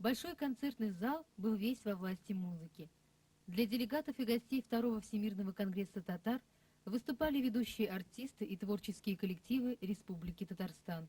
Большой концертный зал был весь во власти музыки. Для делегатов и гостей Второго Всемирного конгресса татар выступали ведущие артисты и творческие коллективы Республики Татарстан.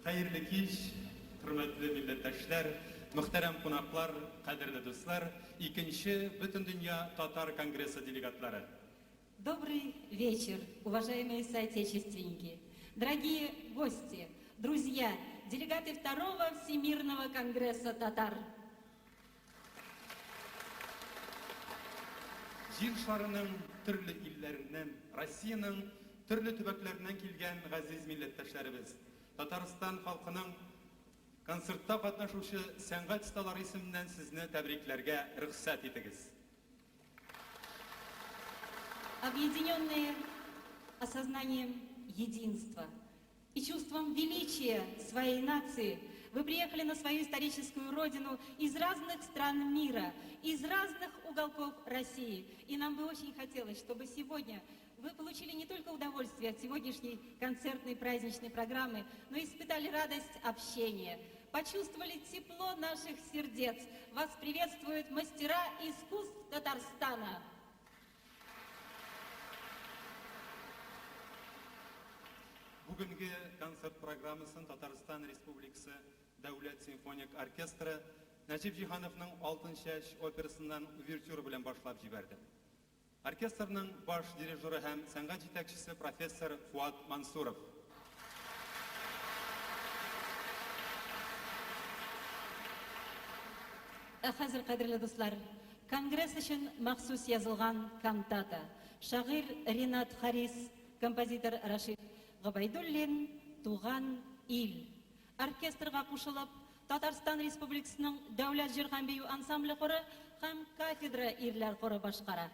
Хәерле кич, хөрмәтле милләттәшләр, мөхтәрәм кунаклар, кадерле дуслар, икенче Бөтендөнья татар конгрессы делегатлары. Добрый вечер, уважаемые соотечественники, дорогие гости, друзья, делегаты Второго Всемирного конгресса татар. Җир шарының төрле илләреннән, Россиянең төрле төбәкләреннән килгән газиз милләттәшләребез, Татарстан халкының концертта катнашучы сәнгать осталары исеменнән сезне тәбрикләргә рөхсәт итегез. Объединенные осознанием единства и чувством величия своей нации, вы приехали на свою историческую родину из разных стран мира, из разных уголков России. И нам бы очень хотелось, чтобы сегодня вы получили не только удовольствие от сегодняшней концертной праздничной программы, но и испытали радость общения, почувствовали тепло наших сердец. Вас приветствуют мастера искусств Татарстана. Бүгенге концерт программасын Татарстан Республикасы Дәүләт симфоник оркестры Нәҗип Җиһановның Алтынчәч операсыннан увертюра белән башлап җибәрде. Оркестрның баш дирижеры һәм сәнгать җитәкчесе профессор Фуат Мансуров. Ә хәзер, кадерле дуслар, конгресс өчен махсус язылган кантата. Шагыйрь Ренат Харис, композитор Рашид Гобәйдуллин Туган ил. Оркестрга кушылып, Татарстан Республикасының Дәүләт җыр һәм бию ансамбле хоры һәм кафедра ирләр хоры башкара.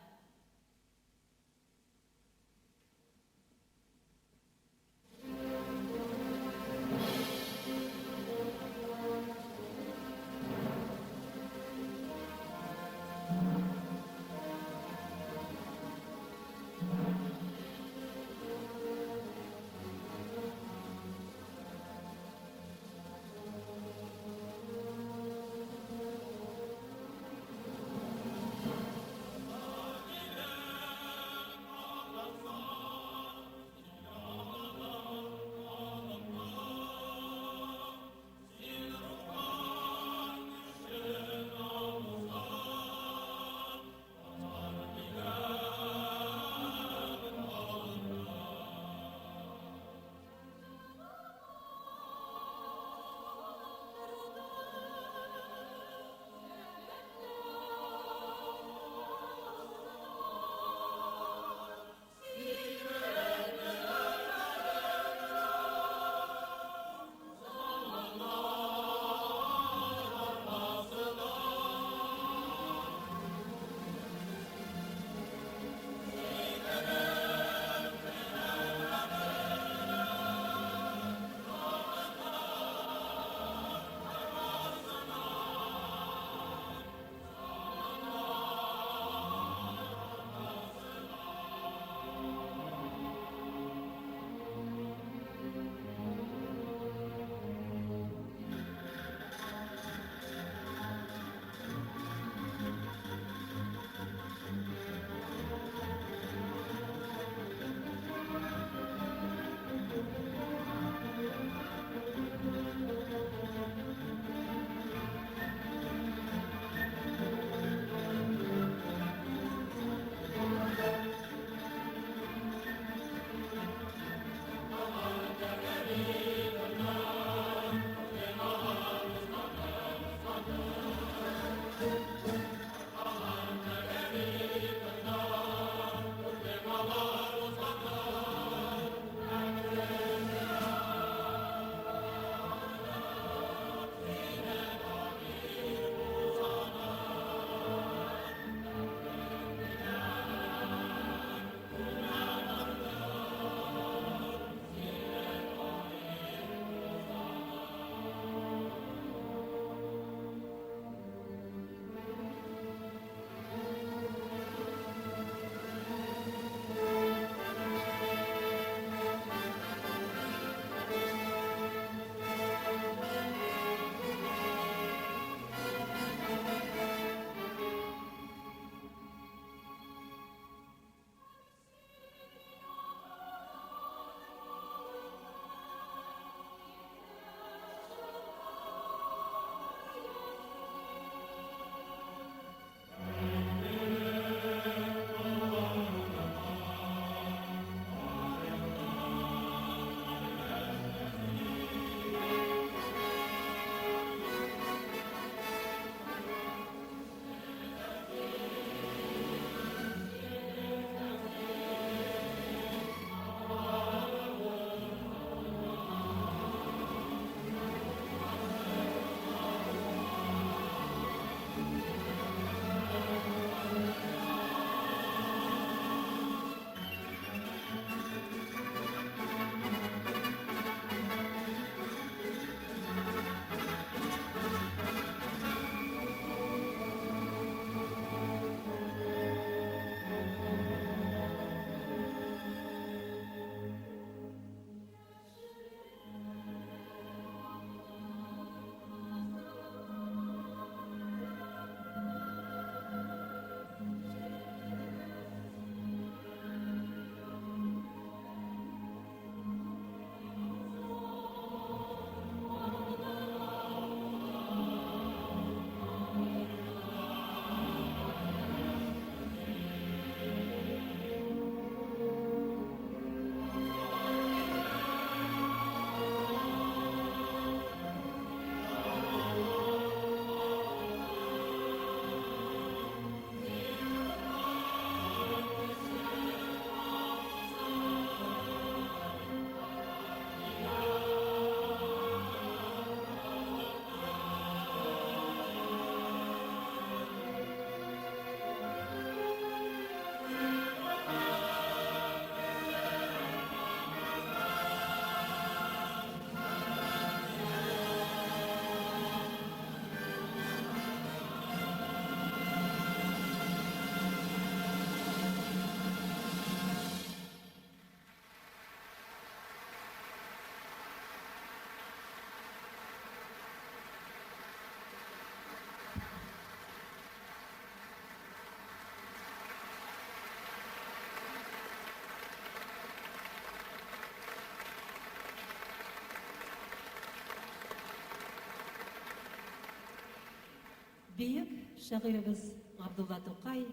Бөек шагыйребез Габдулла Тукай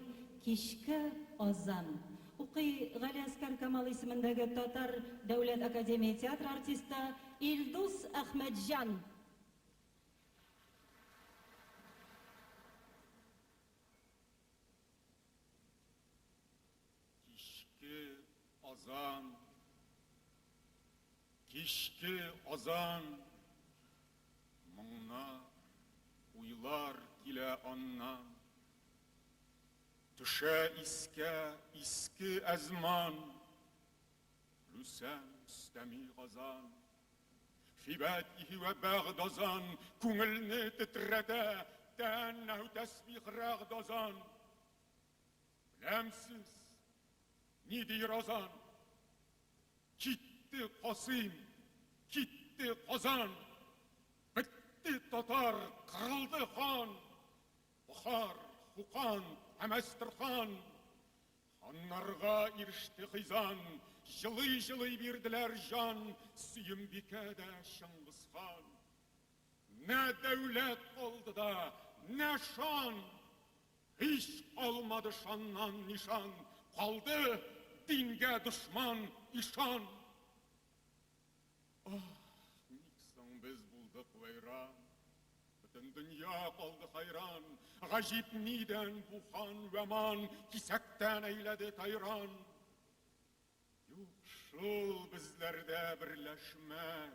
Кичке азан. Укый Галиәскар Камал исемендәге Татар дәүләт академия театры артисты Илдус Әхмәтҗан. Кичке азан, кичке азан, Моңнар, уйлар килә аннан. Төшә искә иске әзман, Лүсәм өстәми газан. Фибәт иһи вә бәгъд азан, Күңелне тетрәтә, Тәәннәһү тәсбих рәгъд азан. Беләмсез, ни ди Розан? Китте Касыйм, китте Казан, Бетте татар, кырылды хан. Бохар, Хукан һәм Әстерхан Ханнарга иреште хизан, Җылый-җылый бирделәр җан Сөембикә дә Чыңгызхан. Нә дәүләт калды да, нә шан, Һич калмады шаннан нишан, Калды дингә дошман ишан. Аһ, ник соң без булдык вәйран, Бөтен дөнья калды хәйран, Гаҗиб нидән бу хан вә ман Кисәктән әйләде тайран? Юк шул безләрдә берләшмәк,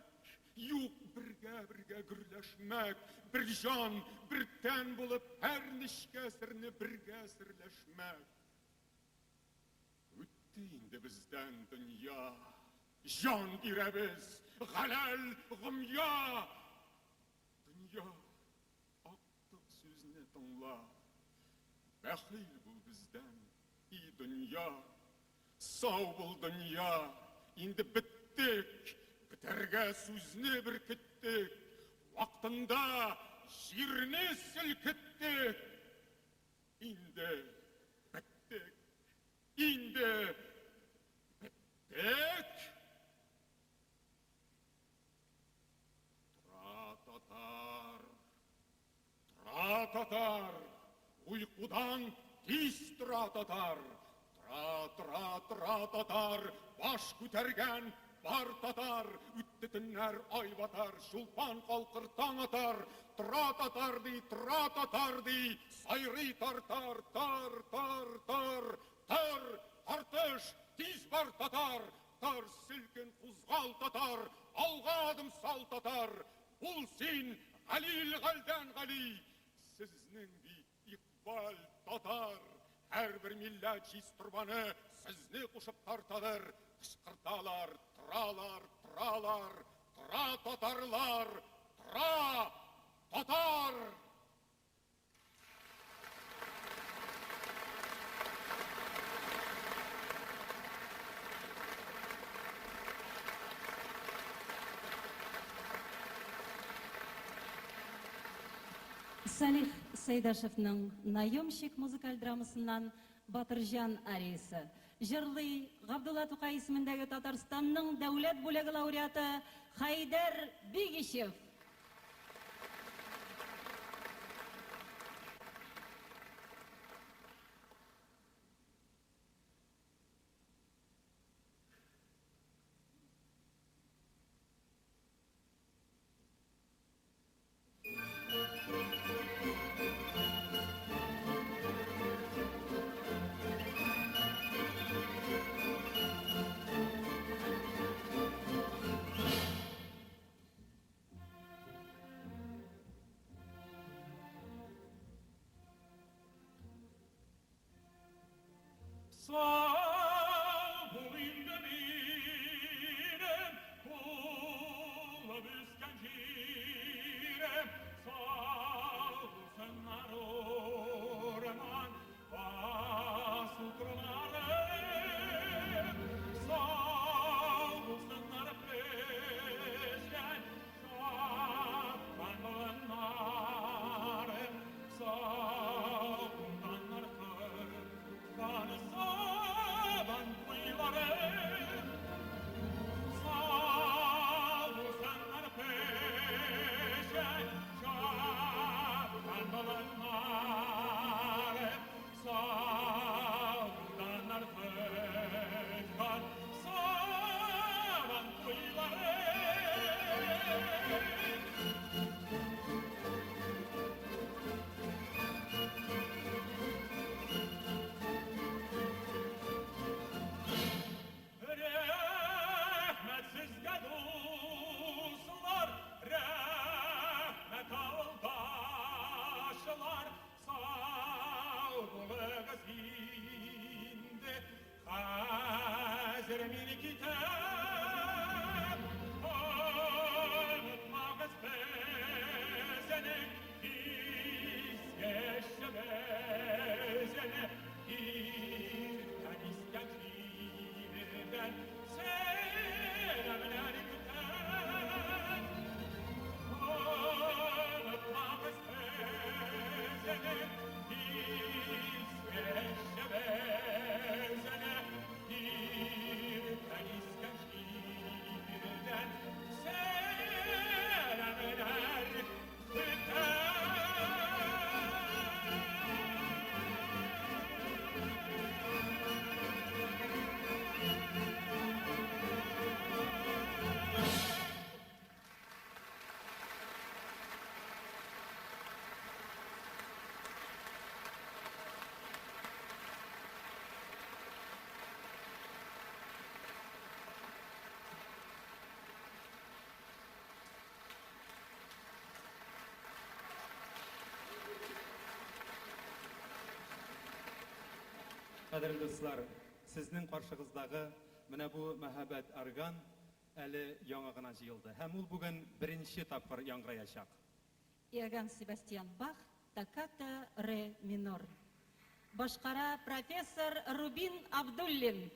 Юк бергә-бергә гөрләшмәк, Бер җан, бер тән булып һәр нечкә серне бергә серләшмәк. Үтте инде бездән дөнья, Җан бирәбез галәл гомья. Дөнья, актык сүзне тыңла, Бәхил бул бездән, и дөнья. Сау бул, дөнья, инде беттек, Бетәргә сүзне беркеттек, Вактында җирне селкеттек. Инде беттек, инде беттек. Тора татар, тора татар, Уйкудан тиз тора татар. Тора, тора, тора татар, Баш күтәргән бар татар. Үтте төннәр, ай батар, Чулпан калкыр, таң атар. Тора татар ди, тора татар ди, Сайрый тартар, тар, тар, тар. Тор, тартыш, тиз бар татар, Тор, селкен, кузгал татар, Алга адым сал татар. Бул син Галил галдән гали, Сезнең бит икъбал татар. Һәрбер милләт җиз торбаны Сезне кушып тартадыр. Кычкырталар, торалар, торалар, Тора татарлар, тора татар! Салих Сәйдәшевның Наемщик музыкаль драмасыннан Батырҗан ариясе. Җырлый Габдулла Тукай исемендәге Татарстанның дәүләт бүләге лауреаты Хәйдәр Бигичев. Хәзер мин китәм, онытмагыз безнең изге эшебезне. Иртән искән җилдән сәламнәр көтәм. Онытмагыз безнең изге эшебезне. Иртән искән җилдән сәламнәр көтәм. Кадерле дуслар, сезнең каршыгыздагы менә бу мәһабәт орган әле яңа гына җыелды һәм ул бүген беренче тапкыр яңгыраячак. Иоганн Себастьян Бах, токката ре минор. Башкара профессор Рубин Абдуллин.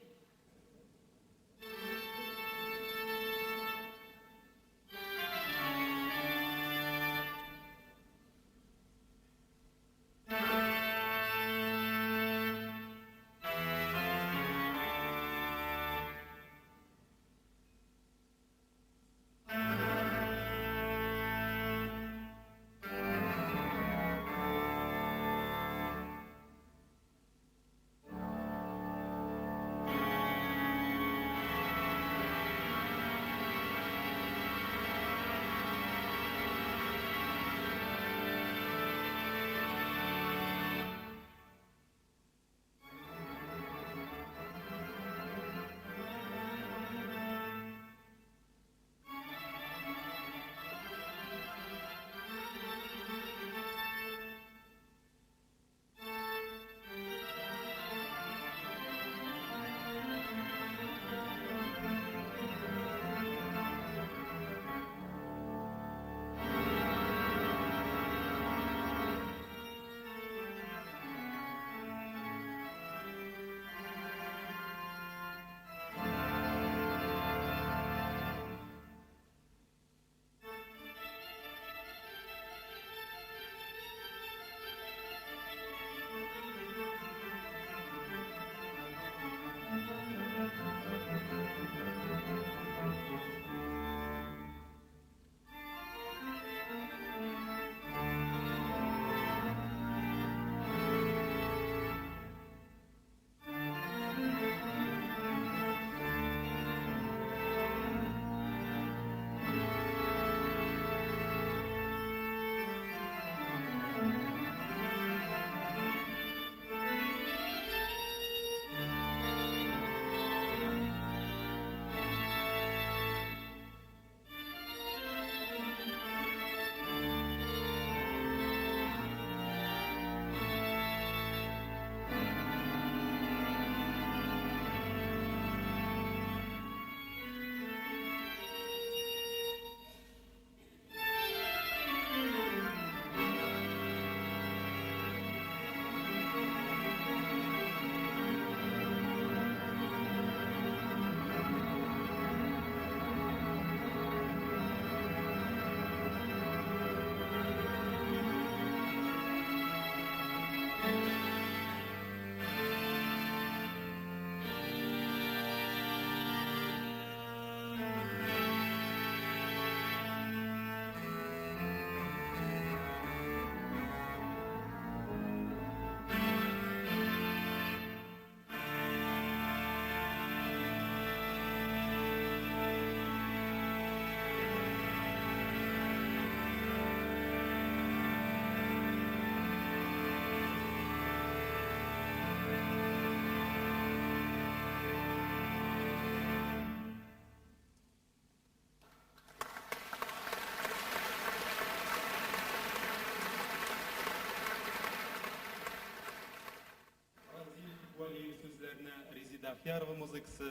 Разил Вәлиев сүзләренә Резеда Ахиярова музыкасы.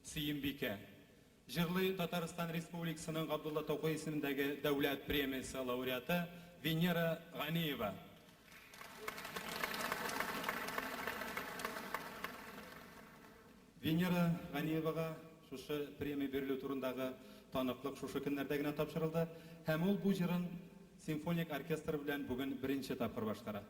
Сөембикә. Җырлый Татарстан Республикасының Габдулла Тукай исемендәге дәүләт премиясе лауреаты Венера Ганиева. Венера Ганиевага шушы премия бирелү турындагы таныклык шушы көннәрдә генә тапшырылды һәм ул бу җырын симфоник оркестр белән бүген беренче тапкыр башкара.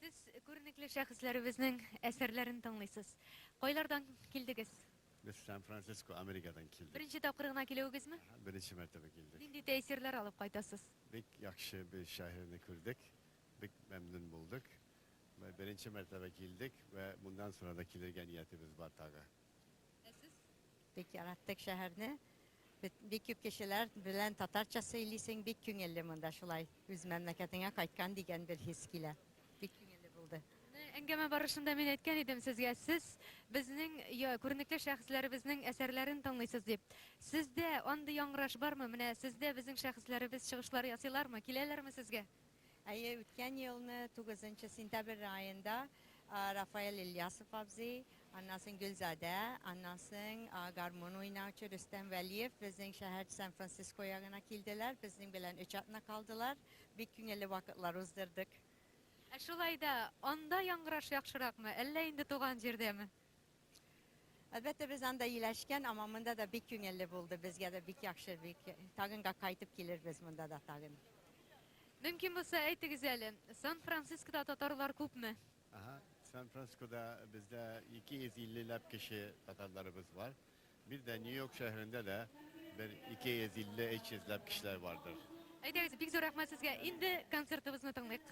Сез күренекле шәхесләребезнең әсәрләрен тыңлыйсыз. Кайлардан килдегез? Без Сан-Франциско, Америкадан килдек. Беренче тапкыр гына килүегезме? Беренче мәртәбә килдек. Нинди тәэсирләр алып кайтасыз? Бик яхшы бер шәһәрне күрдек. Бик мәмнүн булдык. Вә беренче мәртәбә килдек вә моннан соңра да килергә ниятебез бар тагы. Ә сез? Бик яраттык шәһәрне. Бик күп кешеләр белән татарча сөйлисең, бик күңелле монда шулай. Үз мәмләкәтеңә кайткан дигән бер хис килә. Бик күңелле булды. Менә әңгәмә барышында мин әйткән идем сезгә, сез безнең я, күренекле шәхесләребезнең әсәрләрен тыңлыйсыз дип. Сездә андый яңгыраш бармы? Менә сездә безнең шәхесләребез чыгышлар ясыйлармы? Киләләрме сезгә? Әйе, үткән елны 9 сентябрь аенда Рафаэль Ильясов абзый, аннан соң Гөлзадә, аннан соң гармун уйнаучы Рөстәм Вәлиев безнең шәһәр Сан-Франциско ягына килделәр, безнең белән өч атна калдылар. Бик күңелле вакытлар уздырдык. Ә шулай да анда яңгыраш яхшыракмы, әллә инде туган җирдәме? Әлбәттә, без анда ияләшкән, әмма монда да бик күңелле булды. Безгә дә бик яхшы, бик тагын кайтып килербез монда да тагын. Мөмкин булса, әйтегез әле, Сан-Францискода татарлар күпме? Ага, Сан-Францискода бездә 250 ләп кеше татарларыбыз бар. Bir de New York şehrinde de bir 250-300 ләп кешеләр бардыр. Әйдәгез, бик зур рәхмәт сезгә. Инде концертыбызны тыңлыйк.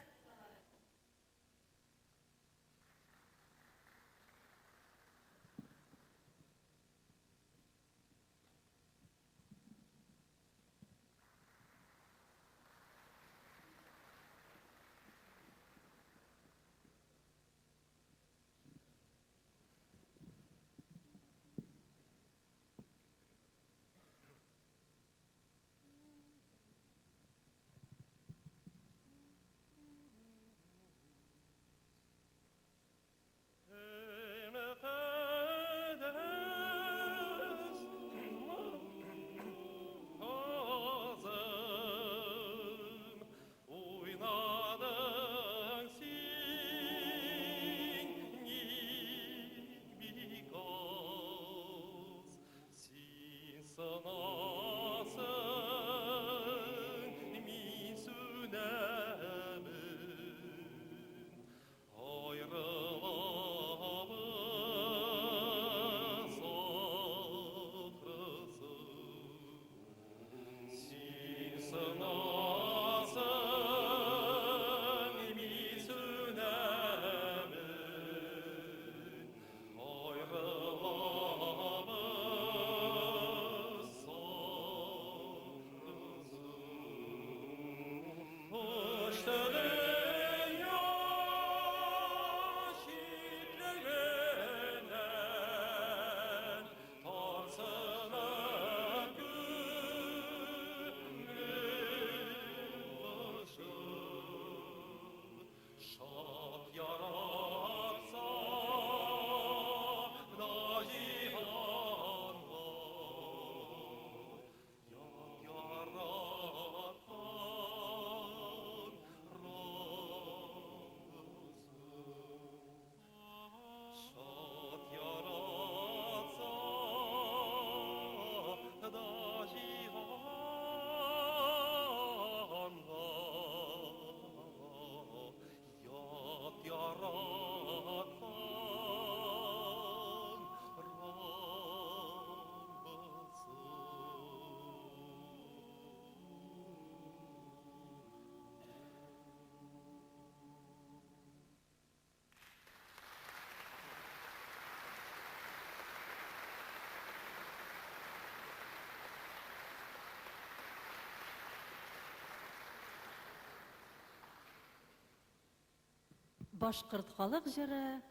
Башкорт халык җыры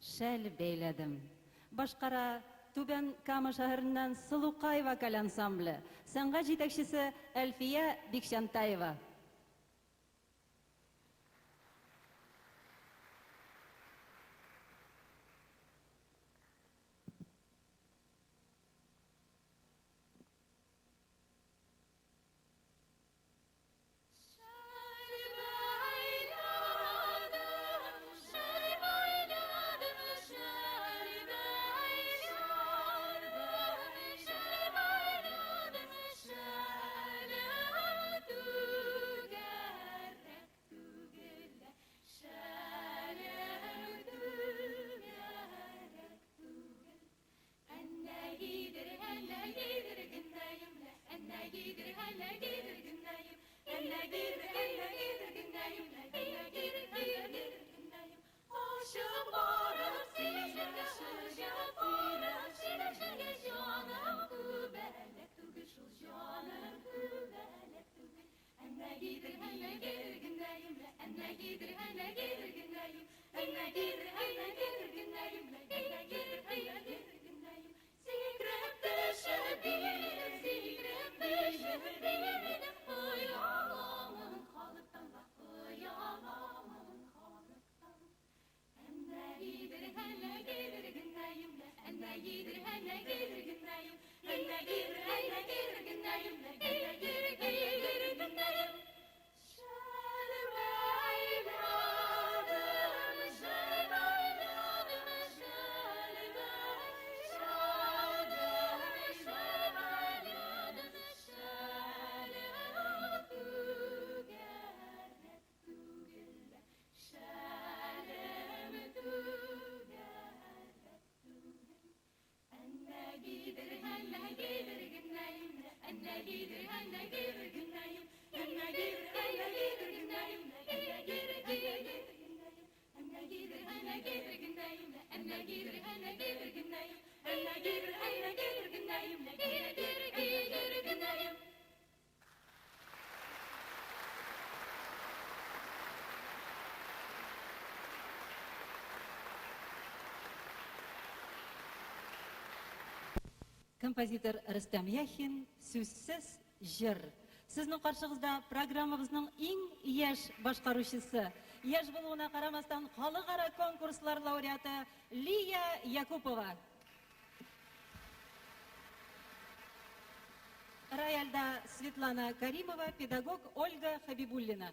Шәл бәйләдем. Башкара Түбән Кама шәһәреннән Сылукай вокаль ансамбле. Сәнгать җитәкчесе Әлфия Бикчәнтаева. Шәл бәйләдем, шәл бәйләдем, шәл Композитор Рөстәм Яхин, Сүзсез җыр. Сезнең каршыгызда программабызның иң яшь башкаручысы, яшь булуына карамастан, халыкара конкурслар лауреаты Лия Якупова. Рояльда Светлана Каримова, педагог Ольга Хабибуллина.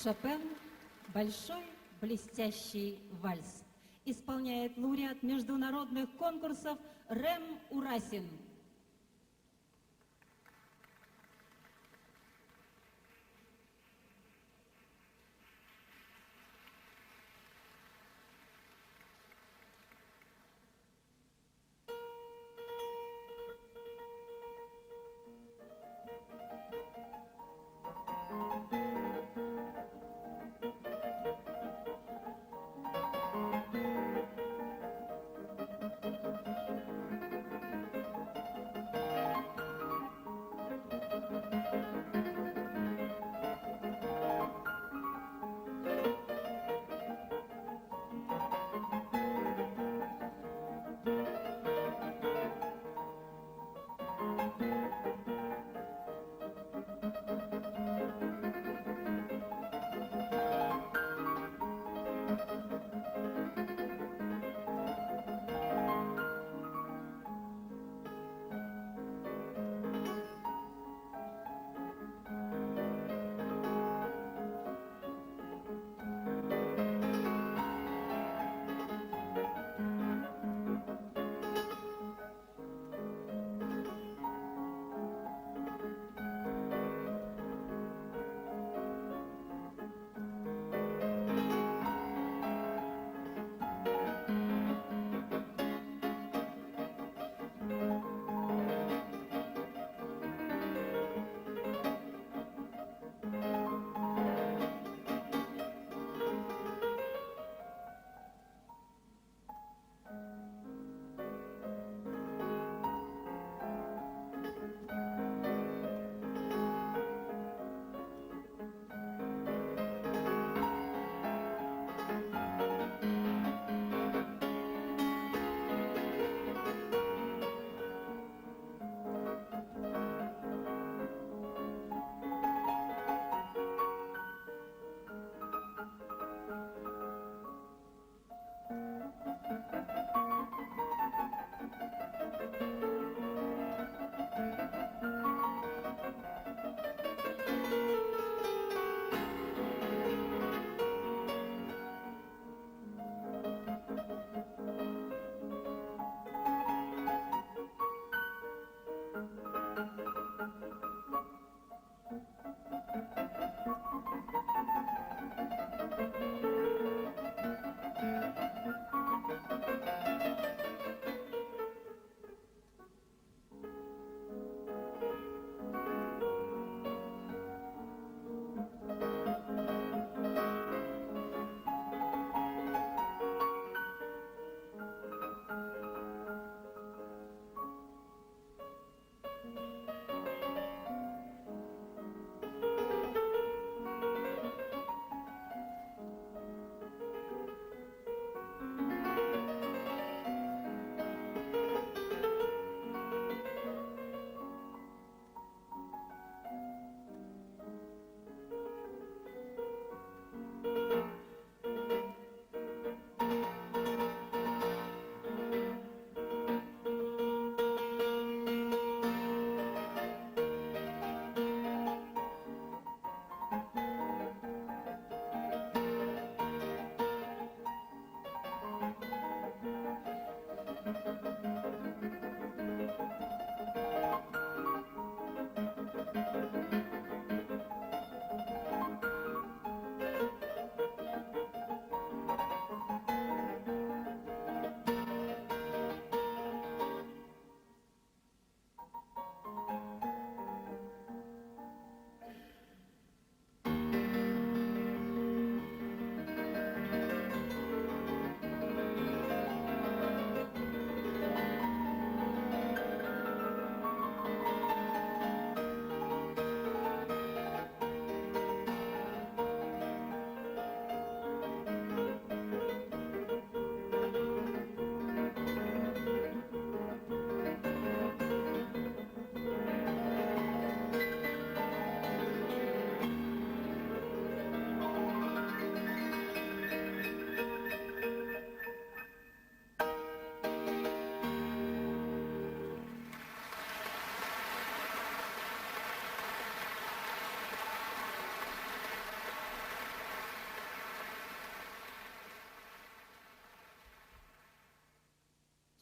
Шопен «Большой блестящий вальс» исполняет лауреат международных конкурсов Рэм Урасин.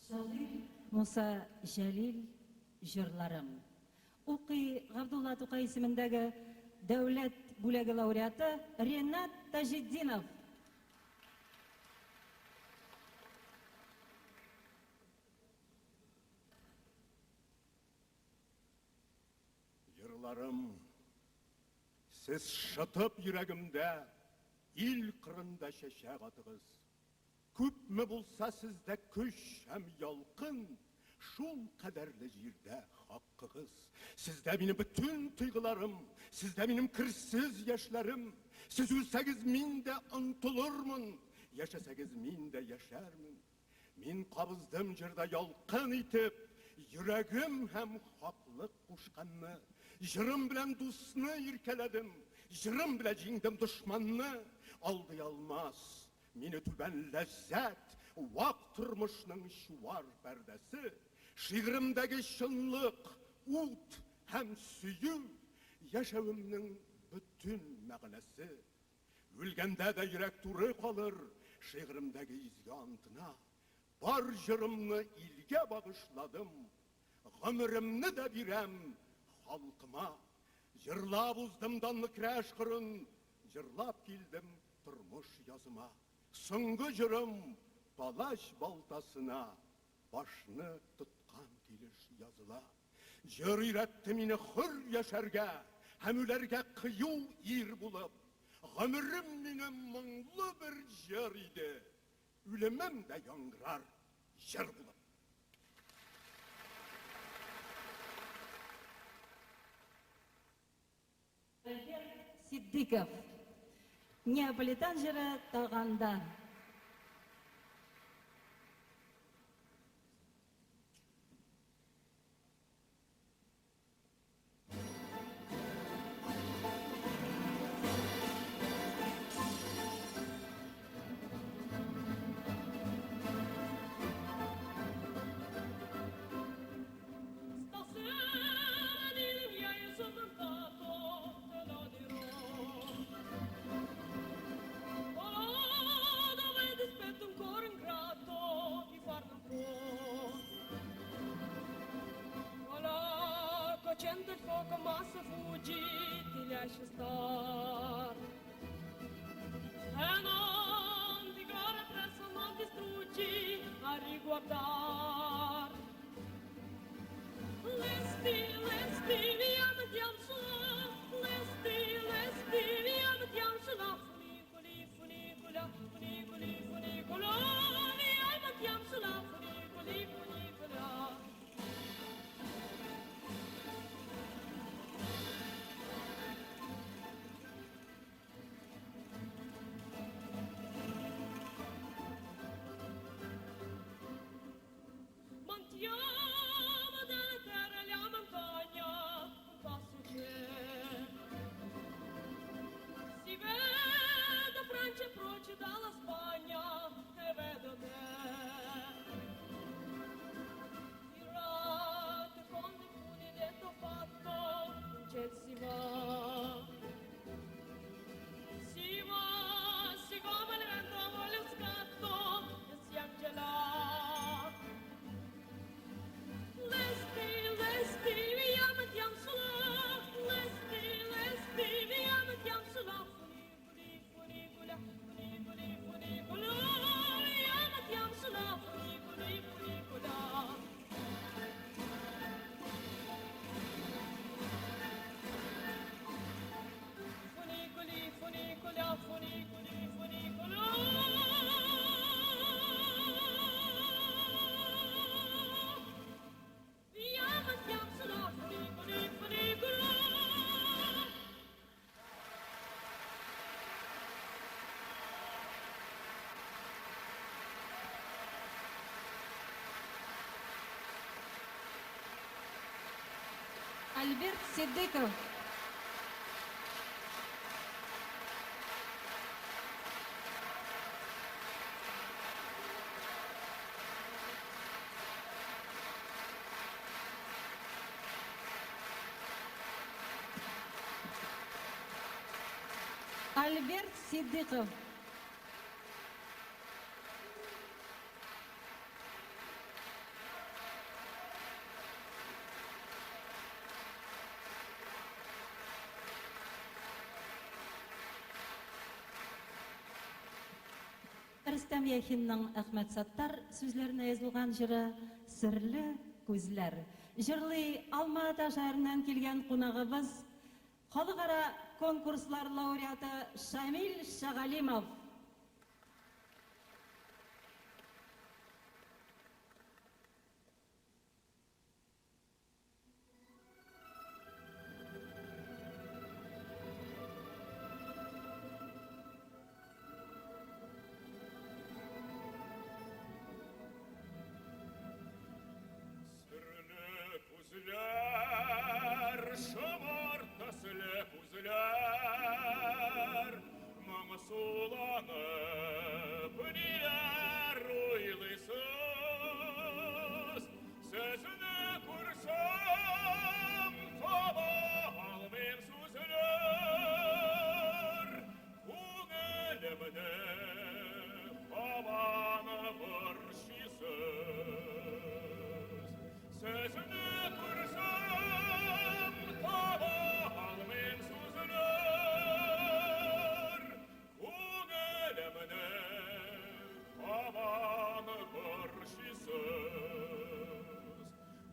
Шагыйрь Муса Җәлил Җырларым. Укый Габдулла Тукай исемендәге Дәүләт бүләге лауреаты Ренат Таҗетдинов. Җырларым, сез шытып йөрәгемдә, ил кырында чәчәк атыгыз. Күпме булса сездә көч һәм ялкын, шул кадәрле җирдә хаккыгыз. Сездә минем бөтен тойгыларым, сездә минем керсез яшьләрем. Сез үлсәгез, мин дә онтылырмын, яшәсәгез, мин дә яшәрмен. Мин кабыздым җырда ялкын итеп, йөрәгем һәм хаклык кушканны. Җырым белән дусны иркәләдем, җырым белән җиңдем дошманны. Алдый алмас мине түбән ләззәт, вак тормышның чуар пәрдәсе. Шигыремдәге чынлык, ут һәм сөю, яшәвемнең бөтен мәгънәсе. Үлгәндә дә йөрәк туры калыр, шигыремдәге изге антына. Бар җырымны илгә багышладым, гомеремне дә бирәм халкыма. Җырлап уздым данлы көрәш кырын, җырлап килдем тормыш языма. Соңгы җырым палач балтасына башны тоткан килеш языла. Җыр өйрәтте мине хөр яшәргә һәм үләргә кыю ир булып. Гомерем минем моңлы бер җыр иде, үлемем дә яңгырар җыр булып. Альберт Ситдыйков. Неаполитан җыры Таганда. Альберт Ситдыйков. Альберт Ситдыйков. Рөстәм Яхинның Әхмәт Саттар сүзләренә язылган җыры Серле күзләр. Җырлый Алма-Ата шәһәреннән килгән кунагыбыз, халыкара конкурслар лауреаты Шамил Шагалимов. Серле күзләр, шомарт төсле күзләр, моңсуланып ниләр уйлыйсыз? Сезне күрсәм, таба алмыйм сүзләр, күңелемне һаман борчыйсыз. Сезне күрсәм, таба алмыйм сүзләр, күңелемне һаман борчыйсыз.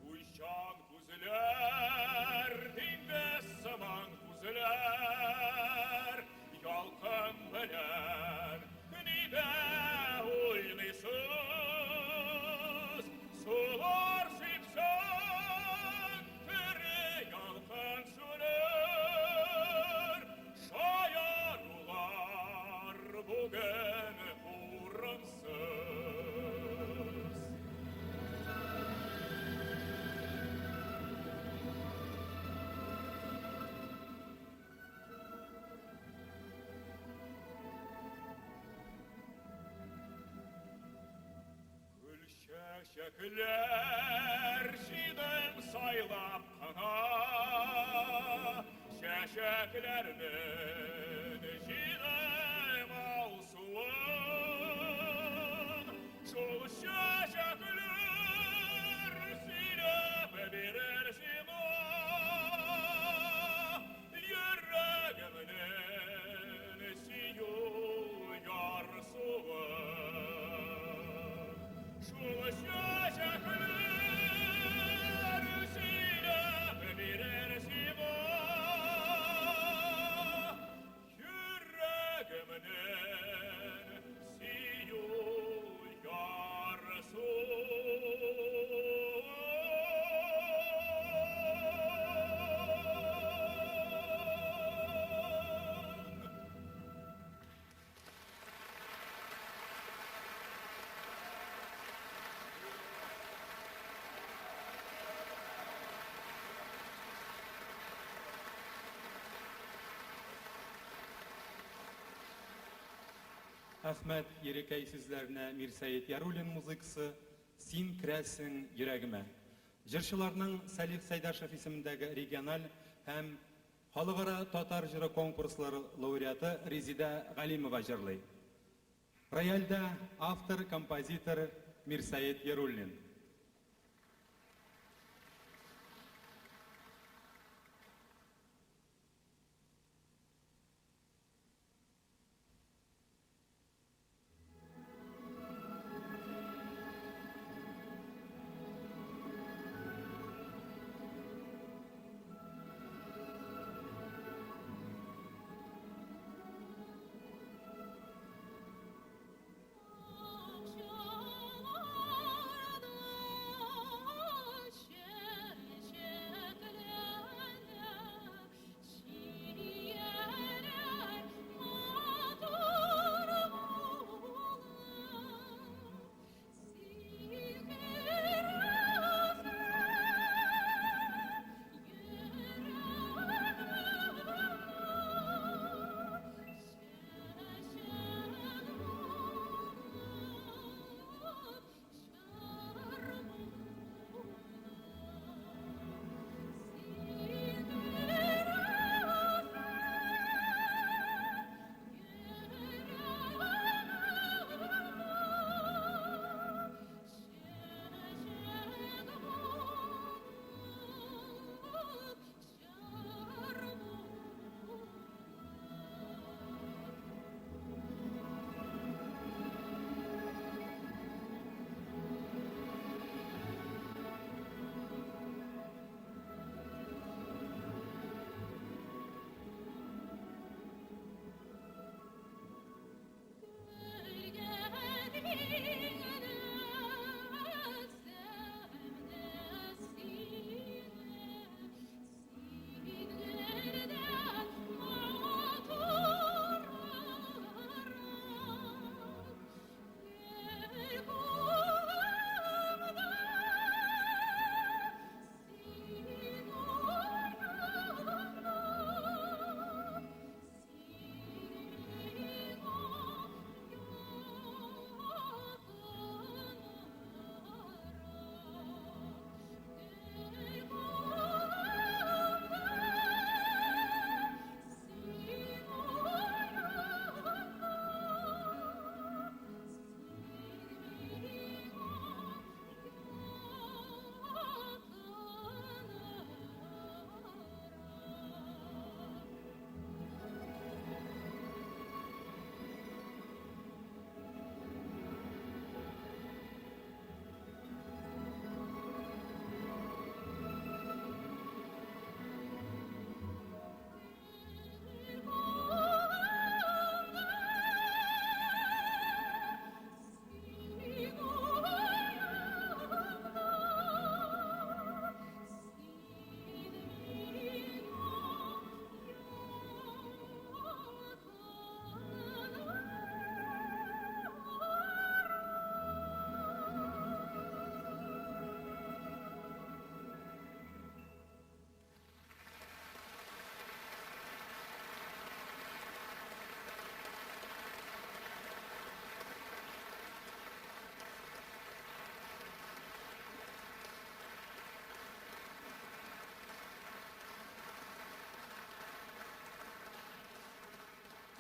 Уйчан күзләр, диңгез сыман күзләр, ялкын белән нидә уйныйсыз? Сулар сипсәң, тере ялкын сүнер, шаярулар бүген урынсыз. Гөл-чәчәкләр җыйдым сайлап кына, Чәчәкләрнең җыйдым алсуын. Шул чәчәкләр сөйләп бирер сиңа Йөрәгемнең сөю ярсуын. Шул чәчәкләр сөйләп бирер сиңа Йөрәгемнең сөю ярсуын. Әхмәт Ерикәй сүзләренә Мирсәет Яруллин музыкасы Син керәсең йөрәгемә. Җырчыларның Салих Сәйдәшев исемендәге региональ һәм халыкара татар җыры конкурслары лауреаты Резидә Галимова җырлый. Рояльдә автор, композитор Мирсәет Яруллин. Акчаларда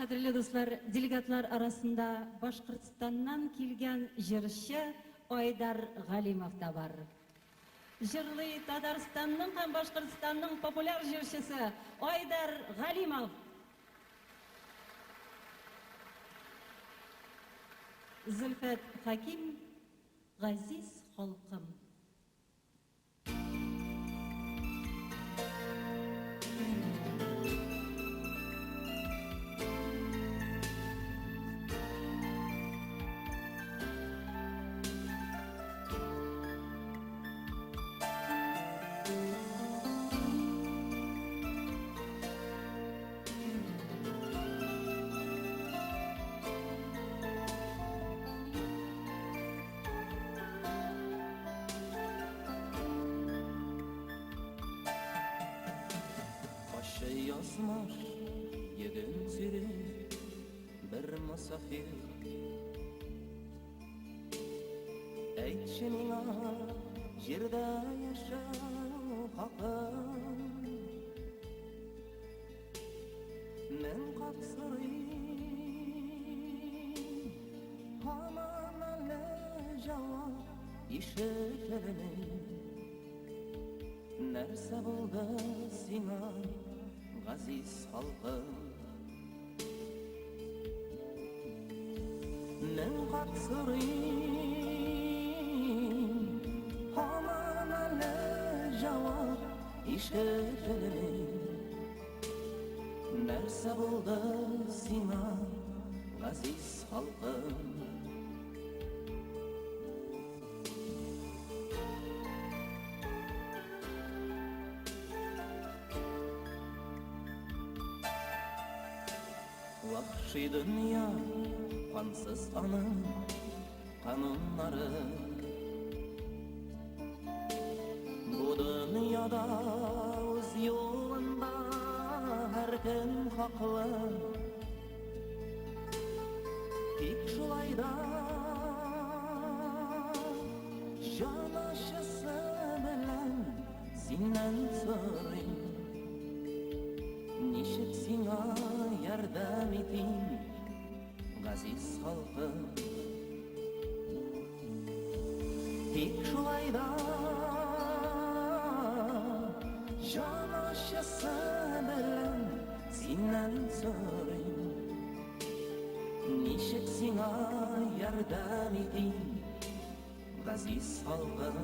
Кадерле дуслар, делегатлар арасында Башкортстаннан килгән җырчы Айдар Галимов та бар. Җырлый Татарстанның һәм Башкортстанның популяр җырчысы Айдар Галимов. Зөлфәт Хәким, Газиз халкым. Ачы язмыш йөген сөйри бер мосафир. Әйтче миңа, җирдә яшәү хакын. Мең кат сорыйм, һаман әле җавап ишетелми. Нәрсә булды сиңа, газиз халкым? Мең кат сорыйм, һаман әле җавап ишетелми. Нәрсә булды сиңа, газиз халкым? Вахши дөнья, кансыз аның кануннары. Бу дөньяда үз юлында һәркем хаклы. Тик шулай да җан ачысы белән синнән сорыйм. Ничек сиңа ярдәм итим, газиз халкым? Тик шулай да җан ачысы белән синнән сорыйм. Ничек сиңа ярдәм итим, газиз халкым?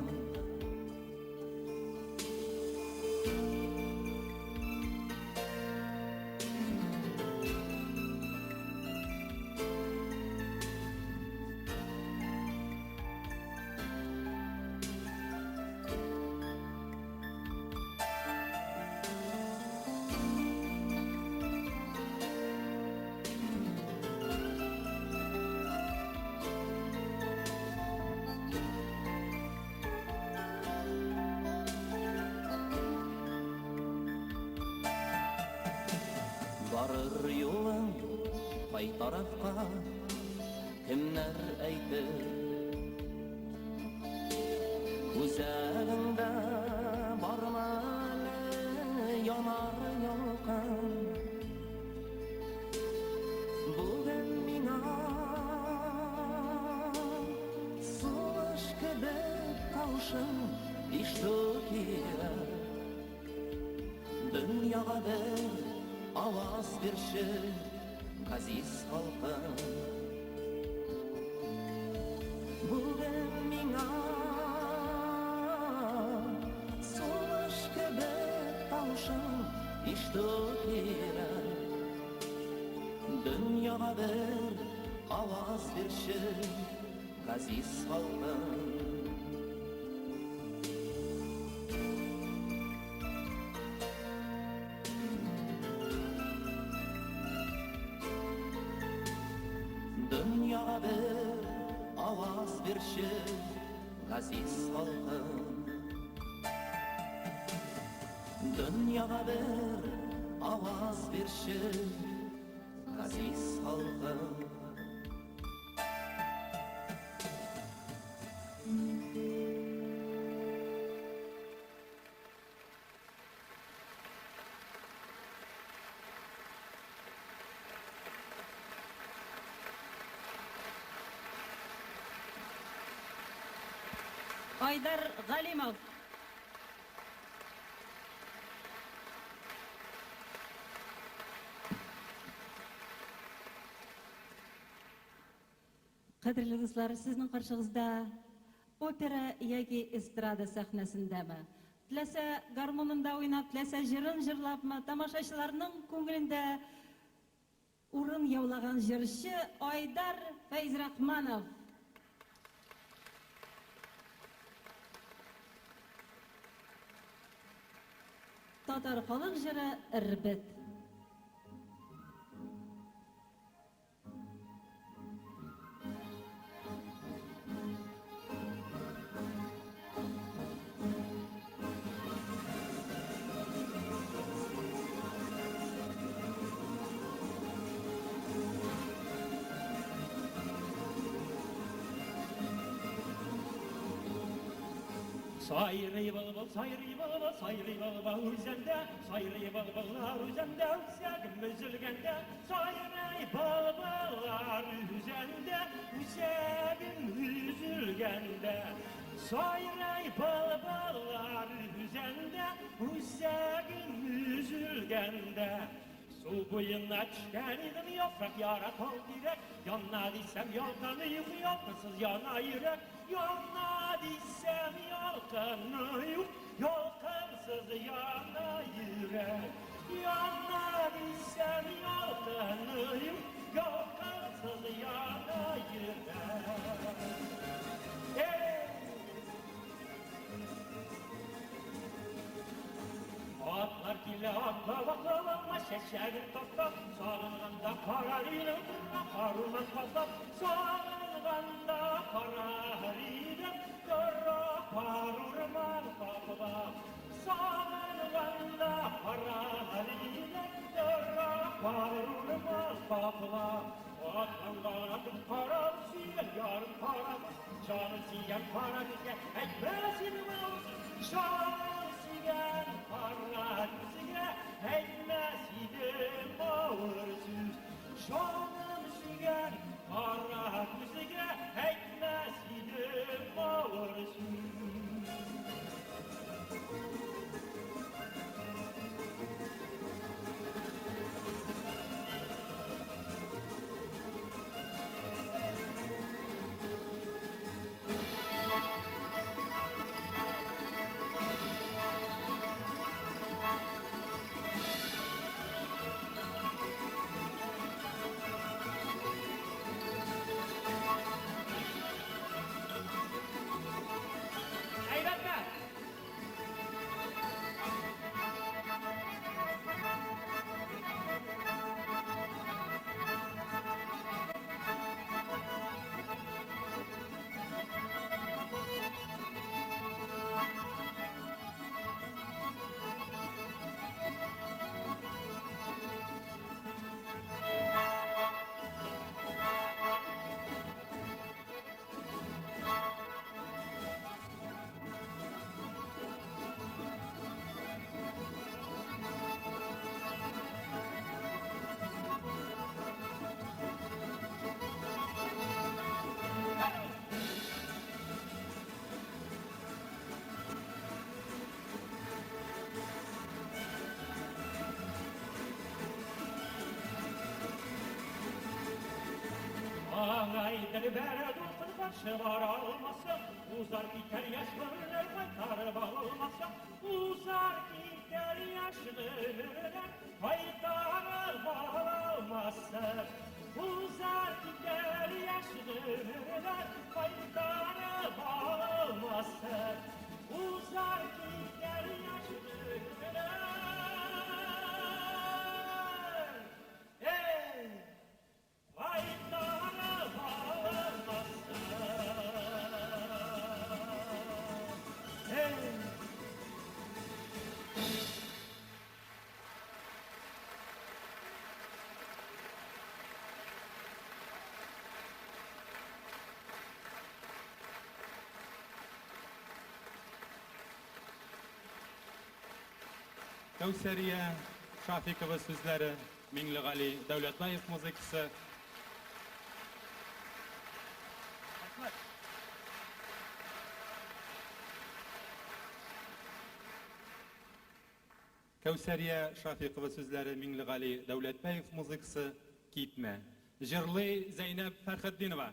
Барыр юлың кай тарафка, кемнәр әйтер? Үзәгеңдә бармы әле янар ялкын? Бүген миңа сулыш кебек тавышың ишетү кирәк. Дөньяга бер аваз бирче, газиз халкым. Бүген миңа сулыш кебек тавышың ишетү кирәк. Дөньяга бер аваз бирче, газиз халкым. Дөньяга бер аваз бирче, газиз халкым. Дөньяга бер аваз бирче, газиз халкым. Айдар Галимов. Кадерле дуслар, сезнең каршыгызда опера яки эстрада сәхнәсендәме? Теләсә гармунында уйнап, теләсә җырын җырлапмы, тамашачыларның күңелендә урын яулаган җырчы Айдар Фәйзрахманов. Татар халык җыры Эрбет. Сайрый былбыл, сайрый былбыл, сайрый былбыл үзәндә, сайрый былбыллар үзәндә, үзәгем өзелгәндә, сайрый былбыллар үзәндә, үзәгем өзелгәндә, сайрый былбыллар үзәндә, үзәгем өзелгәндә. Су буена төшкән идем, яфрак яра тал тирәк, яна дисәм ялкыны юк, ялкынсыз яна йөрәк, яна дисәм ялкыны юк, ялкынсыз яна йөрәк, яна дисәм ялкыны юк, ялкынсыз яна йөрәк. Эй! Атлар килә атлап, атлап, алма чәчәген таптап, сагынганда карар идем, тора карурман каплап, сагынганда карар идем, тора карурман каплап, сагынганда карар идем, тора карурман каплап. Атланган атым кара, сөйгән ярым кара күз, җаным сөйгән кара күзгә, әйтмәс идем авыз, җаным сөйгән кара күзгә, әйтмәс идем авыр сүз. Җаным сөйгән кара күзгә, әйтмәс идем авыр сүз. Әйбәтме? Аңай дилбәр дулкын каршы бара алмаса, узар китәр яшь гомерләр кайтарып алмаса, узар китәр яшь гомерләр кайтарып алмаса, узар китәр яшь гомерләр кайтарып алмаса, узар китәр яшь гомерләр. Эй! Кайтарып алмаса. Эй! Кәүсәрия Шафикова сүзләре, Миңлегали Дәүләтбаев музыкасы. Рәхмәт. Кәүсәрия Шафикова сүзләре, Миңлегали Дәүләтбәев музыкасы Китмә. Җырлый Зәйнәб Фәрхетдинова.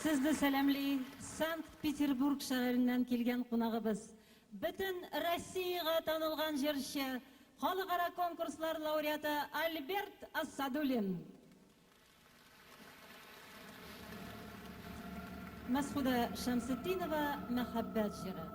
Сезне сәламли Санкт-Петербург шәһәреннән килгән кунагыбыз, бөтен Россиягә танылган җырчы, халыкара конкурслар лауреаты Альберт Асадуллин. Мәсхүдә Шәмсетдинова Мәхәббәт җыры.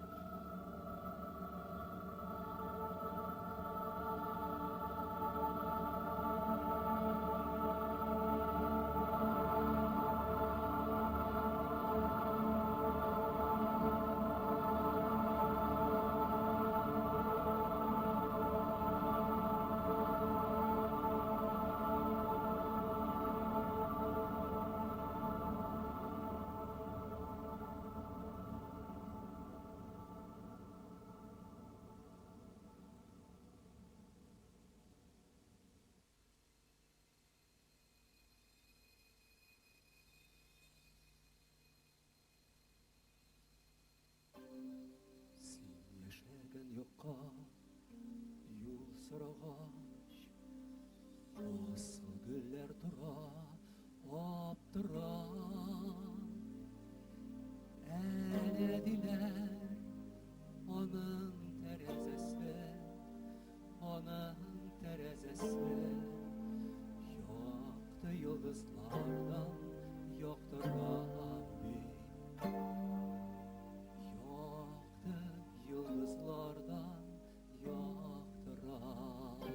Син яшәгән якка юл сорагач, Асыл гөлләр тора аптырап. Әнә диләр аның тәрәзәсе, аның тәрәзәсе якты йолдызлардан яктырак бит. Якты йолдызлардан яктырак.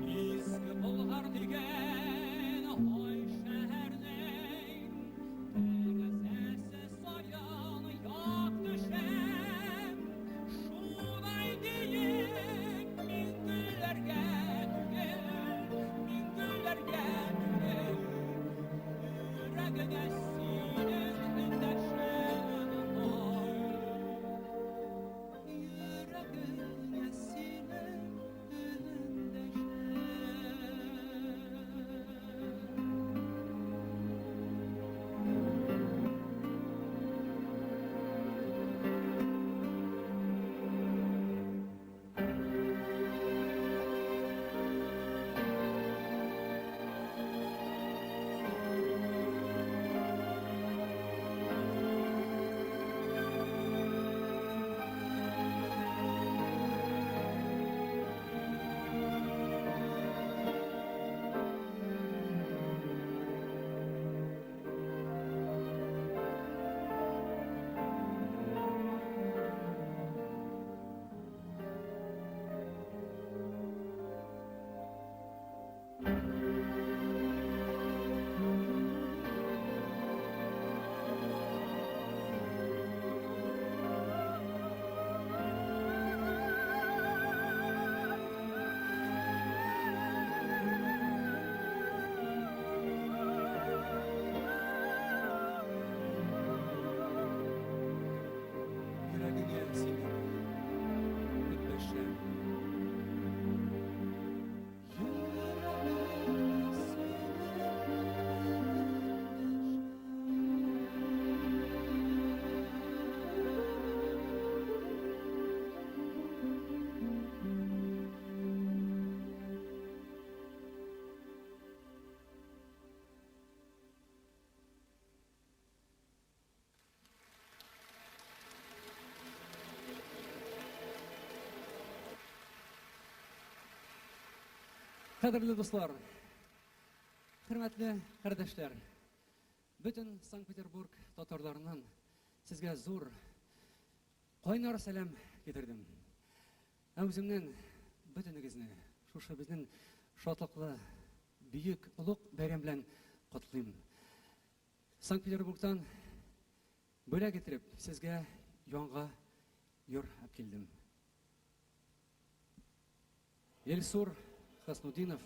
Иске Болгар дигән ай шәһәрнең тәрәзәсе саен якты шәм. Шулай диеп мин гөлләргә түгел, мин гөлләргә түгел, йөрәгеңә синең эндәшәм, ай. Йөрәгеңә синең эндәшәм. Йөрәгеңә синең эндәшәм. Йөрәгеңә синең эндәшәм. Кадерле дуслар, хөрмәтле кардәшләр, бөтен Санкт-Петербург татарларыннан сезгә зур кайнар сәлам китердем. Ә үземнән бөтенегезне шушы безнең шатлыклы, бөек, олуг бәйрәм белән котлыйм. Санкт-Петербургтан бүләк иттереп сезгә яңа йор алып килдем. Илсур Хөснутдинов,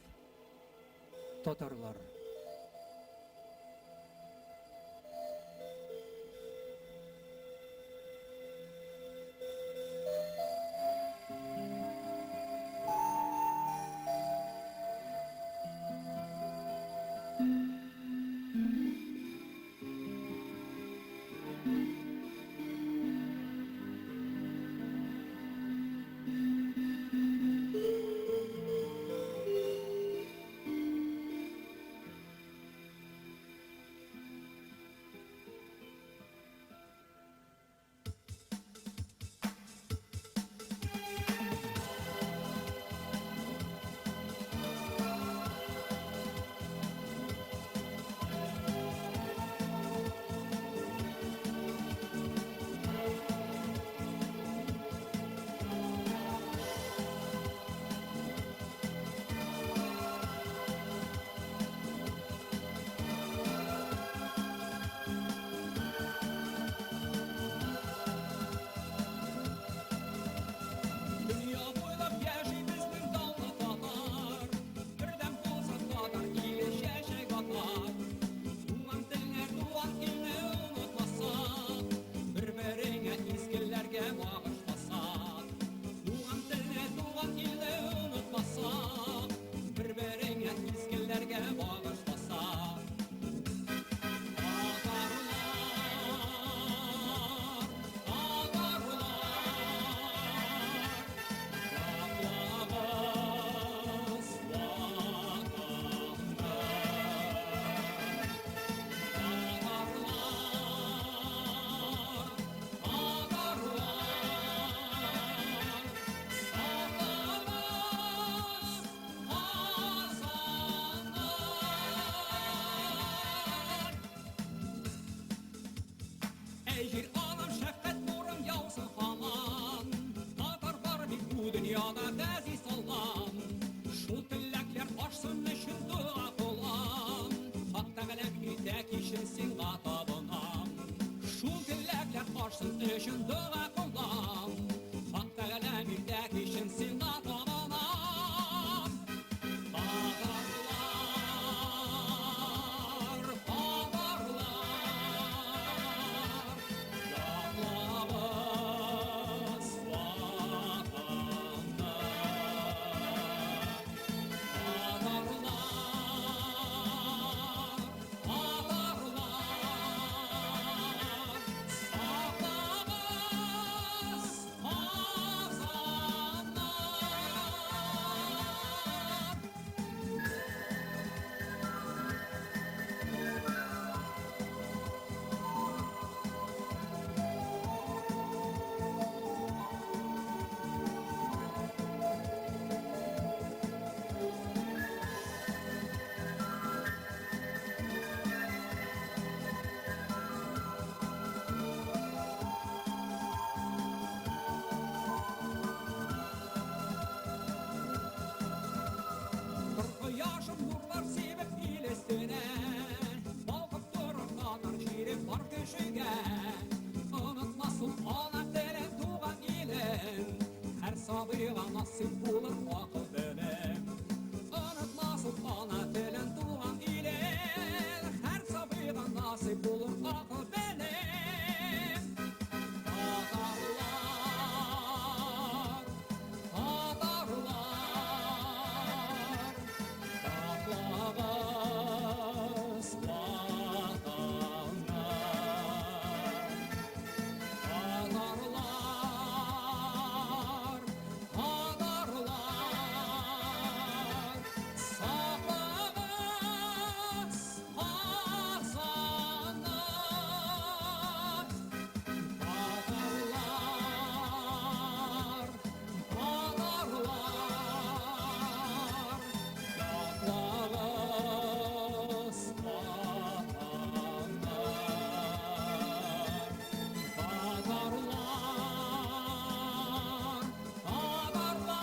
Татарлар. дөньяда газиз Аллам. Шул теләкләр ашсын өчен дога кылам. Хак Тәгаләм иртә кичен сиңа табынам. Шул теләкләр ашсын өчен дога кылам. Хак Тәгаләм иртә кичен сиңа табынам. Татарлар, татарлар, яклагыз Ватанны. Татарлар, татарлар, саклагыз Казанны. Тор кояшым нурлар сибеп ил өстенә, Балкып торыр татар җире бар кешегә. Онытмас ул ана телен, туган илен, Һәр сабыйга насыйп булыр акыл белем. Онытмас ул ана телен, туган илен, Һәр сабыйга насыйп булыр акыл белем. Татарлар, татарлар, саклагыз Ватанны. Татарлар, татарлар, саклагыз Казанны. Татарлар, татарлар, яклагыз Ватанны. Татарлар, татарлар,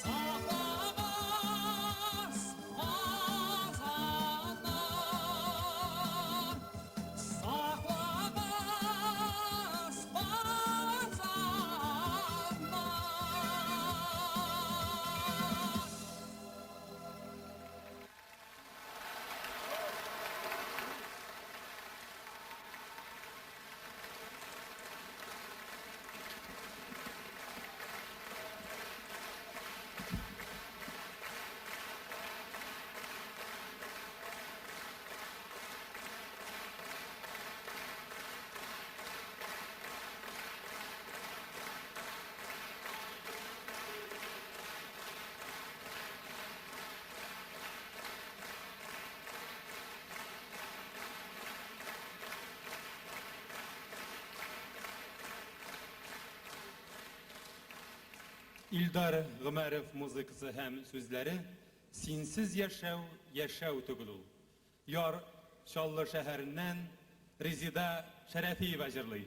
саклагыз Казанны. Саклагыз Казанны. Илдар Гомәров музыкасы һәм сүзләре Синсез яшәү яшәү түгел ул. Яр Чаллы шәһәреннән Резида Шәрәфиева җырлый.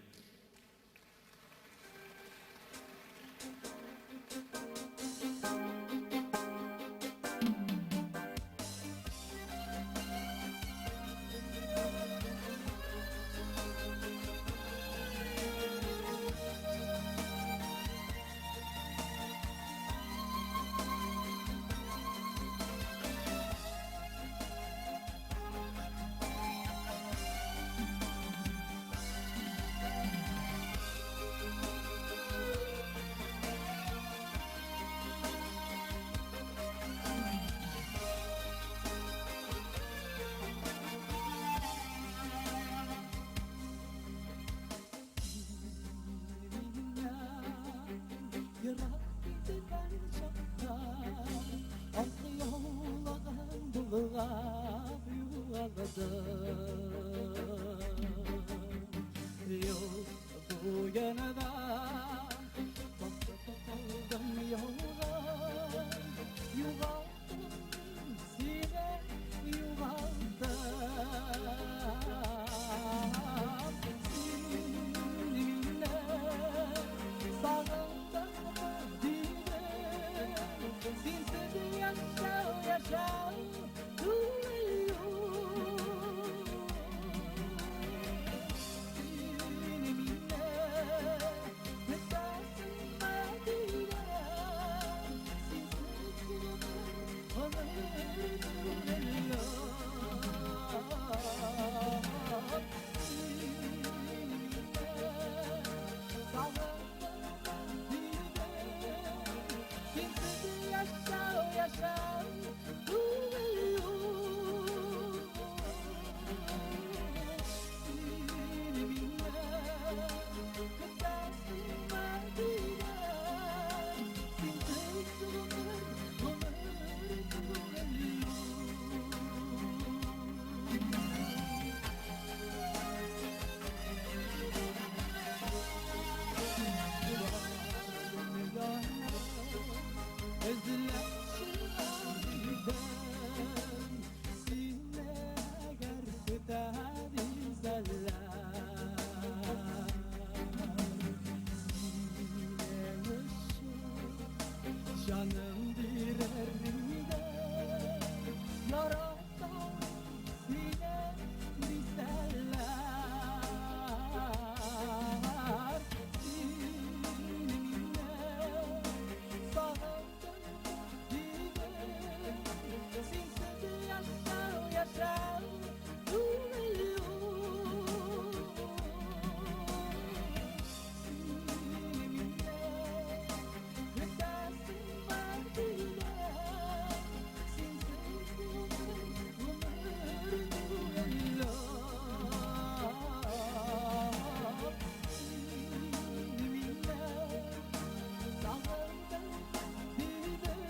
Җаным бирер идем, яратам сине дисәләр. Син мине сагындым дидем, синсез яшәү яшәү түгел ул. Син мине көтәсең бар диләр, синсез гомер гомер түгел ул. Син мине сагындым дидем,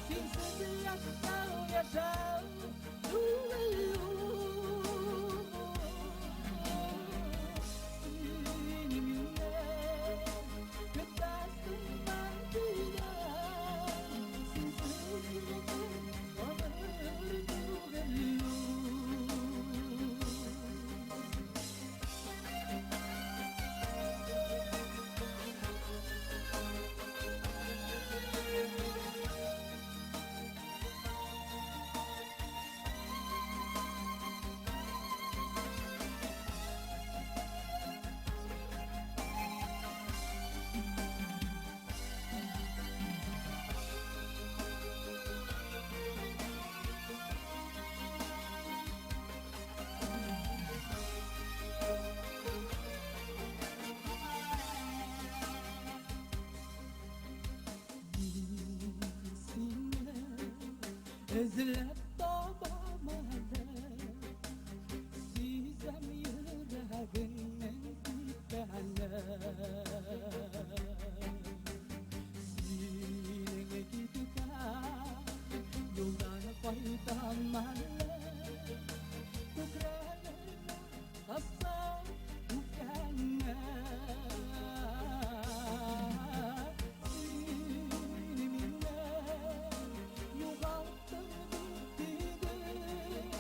синсез яшәү яшәү түгел ул. Син мине көтәсең бар диләр, синсез гомер гомер түгел ул. Мин сине эзләп табам әле, сизәм йөрәгеңнең типкәнен. Синең киткән юлдан кайтам әле, күкрәгемә кысып үпкәңне. Син мине югалттың дидең,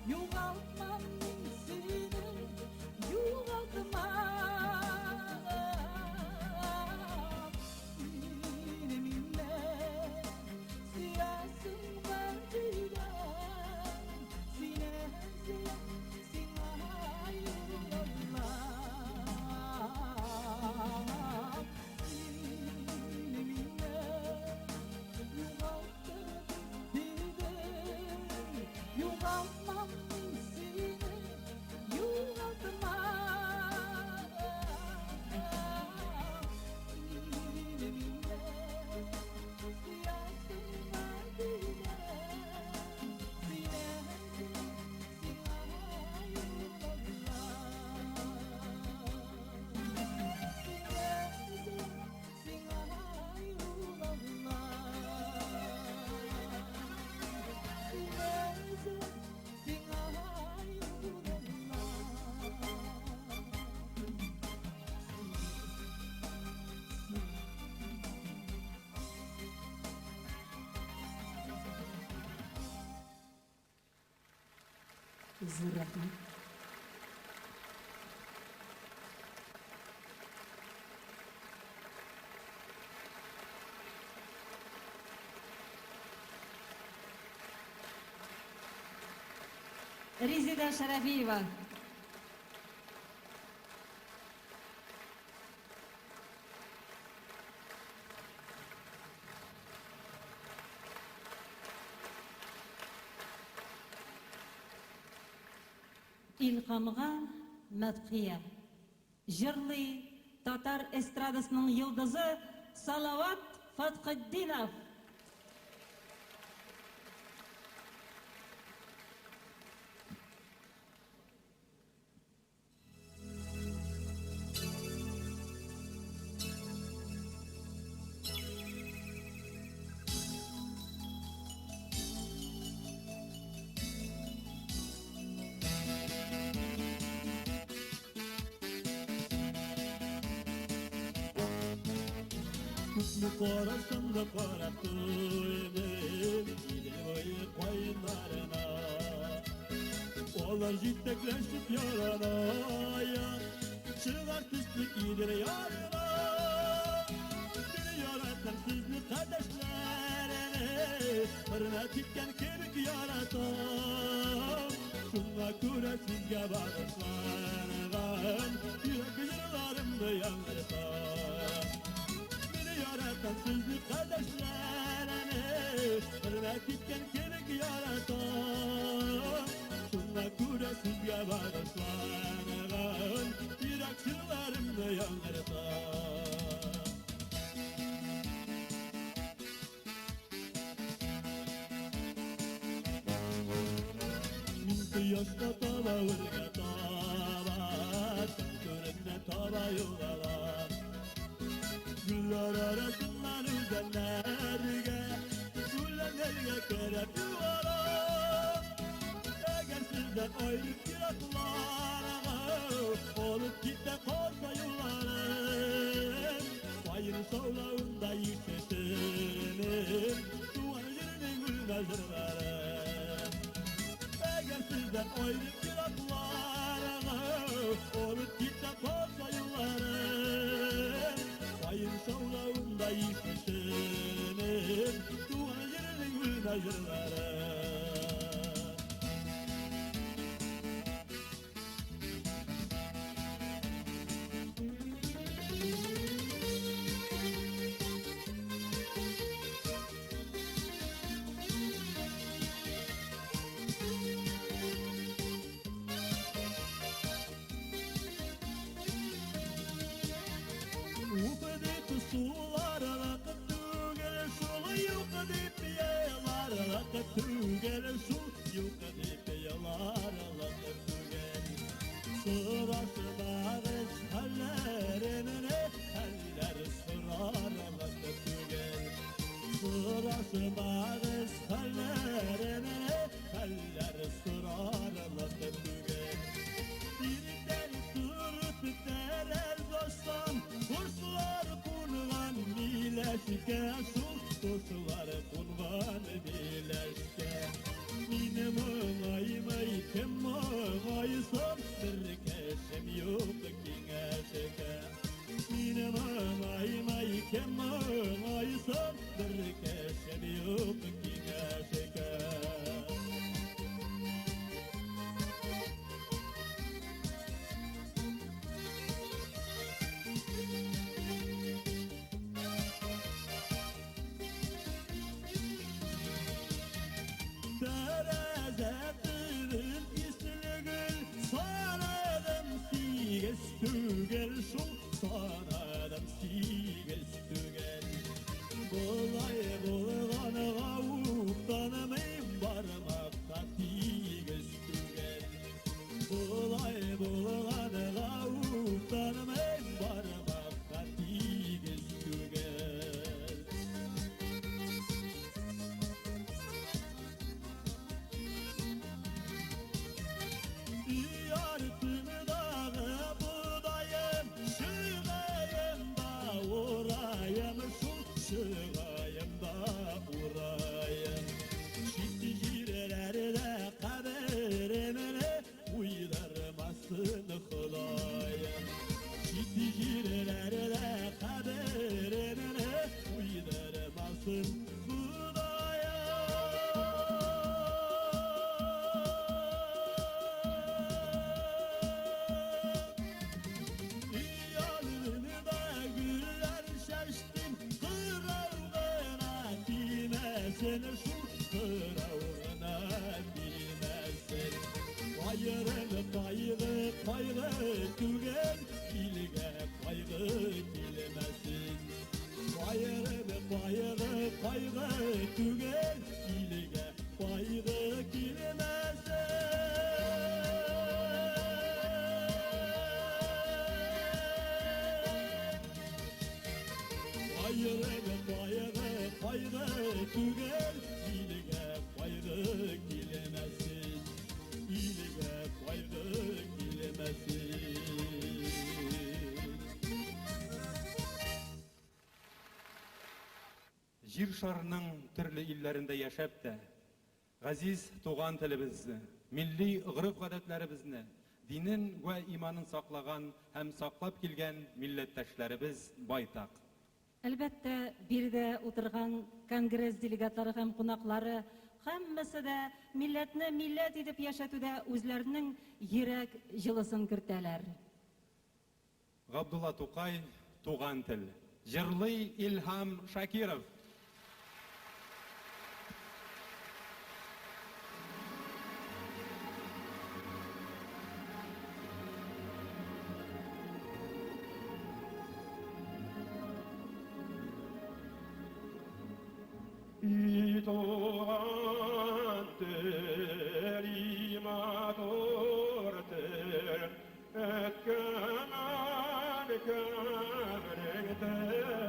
югалтмам мин сине, югалтмам. Син мине сөясең бар дидең, сине сөям, сиңа югалмам. Син мине югалттың дидең, югалтмам мин сине, югалтмам. Син мине сөясең бар дидең, сине сөям, сиңа югалмам. Сине сөям, сиңа югалмам. Сине сөям, сиңа югалмам. Зур рәхмәт. Резеда Шарафиева. Илһамга мәдхия. Җырлый татар эстрадасының йолдызы Салават Фатхетдинов. Күкне карасам да карап туймыйм Идел буе каеннарына. Алар җитәкләшеп ярана, чыгар төсле Идел ярына. Сине яратам. яратам сезне кардәшләрем, Хөрмәт иткән кебек яратам. Шуңа күрә сезгә багышланган Йөрәк җырларымны яңгыратам. Мин яратам сезне кардәшләрем, Хөрмәт иткән кебек яратам. Шуңа күрә сезгә багышланган Йөрәк җырларымны яңгыратам. Мин кояшка таба үргә таба, Таң түрендә таба югалам. Гөлләр арасыннан үзәннәргә, Үләннәргә кереп югалам. Әгәр сездән аерып еракларга, Алып китә калса юлларым, Каен шаулавында ишетермен Туган җирнең үлмәс җырларын. Әгәр сездән аерып еракларга, Алып китә калса юлларым, Каен шаулавында ишетермен Туган җирнең үлмәс җырларын. Юк дип сулар вакыт түгел шул, Юк дип елар вакыт түгел шул, Юк дип елар вакыт түгел. Сорашмагыз хәлләремне, Хәлләр сорар вакыт түгел. Сорашмагыз хәлләремне, Хәлләр сорар вакыт түгел. Иртән торып тәрәз ачсам, Кошлар кунган миләшкә шул, Кошлар кунган миләшкә. Мин моңаймый, кем моңайсын, Бер кешем юк киңәшкә. Мин моңаймый, кем моңайсын, Бер кешем юк киңәшкә. Тәрәзә төбем исле гөл, Санадым сигез түгел шул, Санадым сигез түгел. Болай булганга уфтанмыйм, Бармакта тигез түгел. Болай булганга уфтанмыйм, Бармакта тигез түгел. Яртымдагы бодаем, Чыгаем да ураем шул, Чыгаем да ураем. Чит җирләрдә каберемне Уйдырмасын Ходаем. Чит җирләрдә каберемне Уйдырмасын Ходаем. Yanında güller şaştım, Kıravgına timesin şu, Kıravgına timesin. Ayrım kaygı kaygı түгел, Илгә кайгы килмәсен. Аерым кайгы кайгы түгел, Илгә кайгы килмәсен. Аерым кайгы кайгы түгел, Илгә кайгы килмәсен. Илгә кайгы килмәсен. Җир шарының төрле илләрендә яшәп тә, газиз туган телебезне, милли гореф-гадәтләребезне, динен вә иманын саклаган һәм саклап килгән милләттәшләребез байтак. Әлбәттә, биредә утырган конгресс делегатлары һәм кунаклары һәммәсе дә милләтне милләт итеп яшәтүдә үзләренең йөрәк җылысын кертәләр. Габдулла Тукай, Туган тел. Җырлый Илһам Шакиров. И туган тел, и матур тел, Әткәм, әнкәмнең теле.